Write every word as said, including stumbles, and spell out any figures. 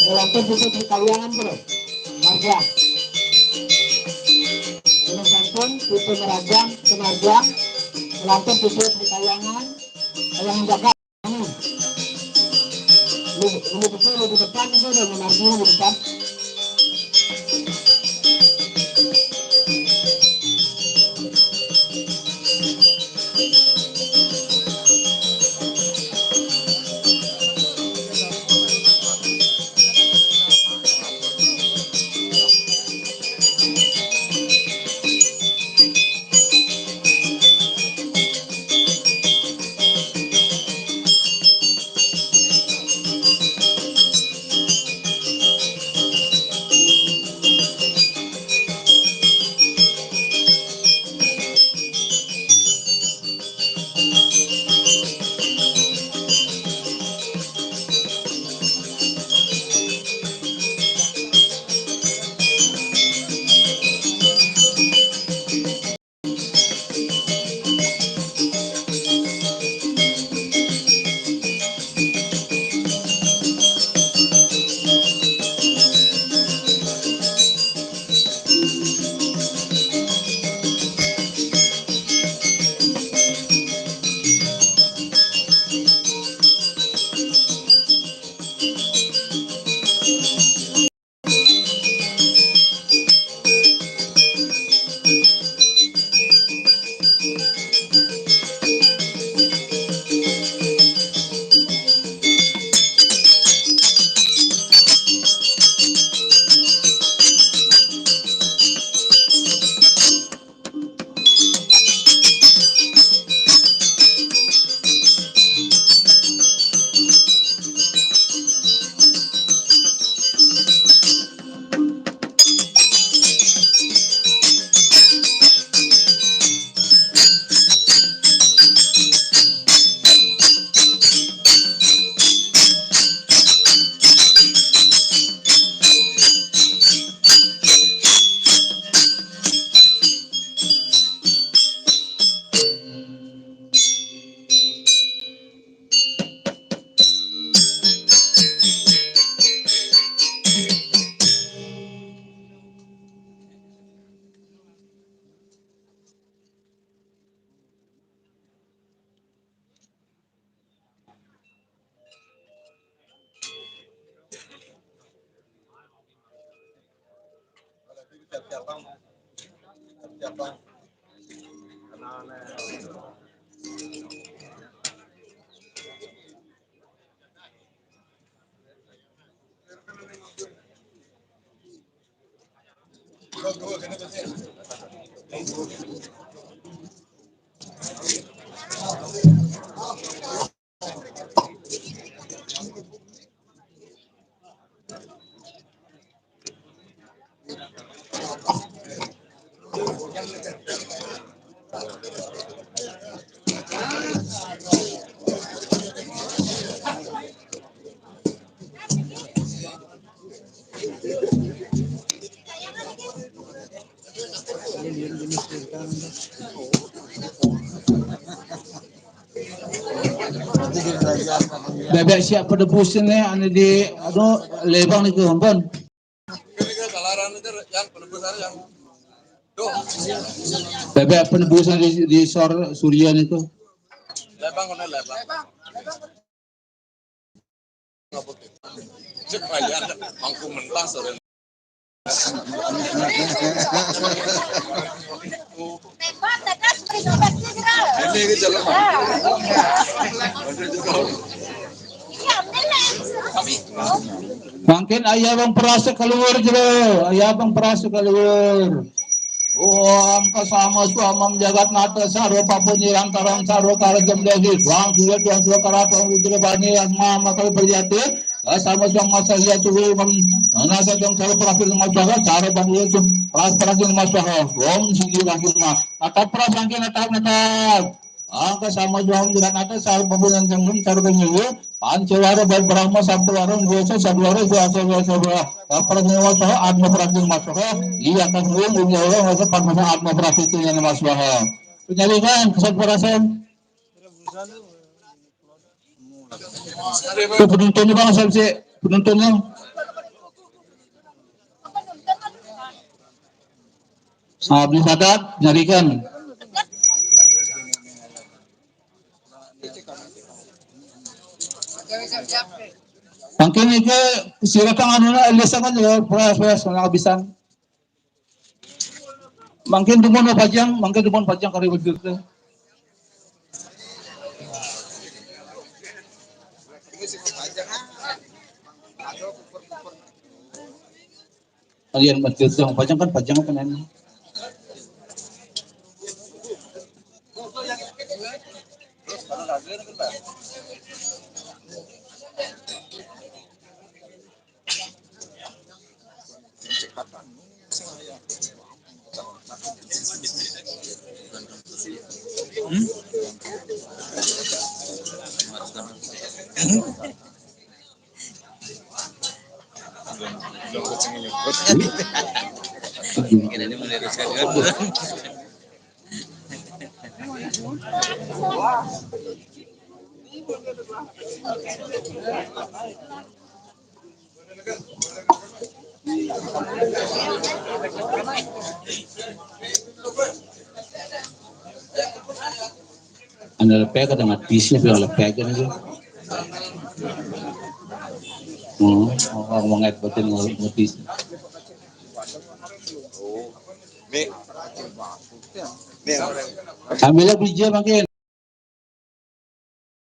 Ngelantur Putu di Kaliangan, bro. Marga. Ini sampun, Putu Merajang, Semarjang. Ngelantur Putu di Kaliangan. Kaliangan Jakarta. Ini. Ini, ini betul di depan itu, udah menariknya di depan. Bebek siap penebus ini, anu di, anu, lebang niku, ampun. Bebek penebusan di, di sor Surya niku. Bang, kena lah, Bang. Cek aja, mangku mentah sore. Ini ke jalan. Kami. Mangkin aya bang perasa keluar jero, aya bang perasa keluar. Om kasama suamam jagat nata sarwa papunyirantaram sarwa karajam desi tuang suwa tuang suwa karatang rujra bani asma makal perjati. Kasama suam masa iya suwa mam nasa jang sarwa prakir maswaha sarwa bangulu su pras prakir maswaha. Om siji rahima. Atap pras mangkin atap natap. Angka sama juang jagat nata sarwa papunyirantaram sarwa bangulu. Pancawara bad Brahma Sabdawara Desa Sabdawara Suasa Suasa Suasa Pradina Maswaha Atma Pradina Maswaha. Iya kan ruang dunia orang rasa Padma Atma Pradina Maswaha. Penyalikan kesan perasan. Ke penontonnya bang, sampai penontonnya. Abdi sadat nyarikan. Mangkin iki silakan anu na list kan ya press press na kabisan. Mangkin dumun pajang, mangkin dumun pajang kari begitu. Kalian masjid yang pajang kan pajang kan anu. Anu lepek ada mati sih, bilang lepek kan itu. Hmm, orang mau ngait batin mau mati. Ambilnya biji makin.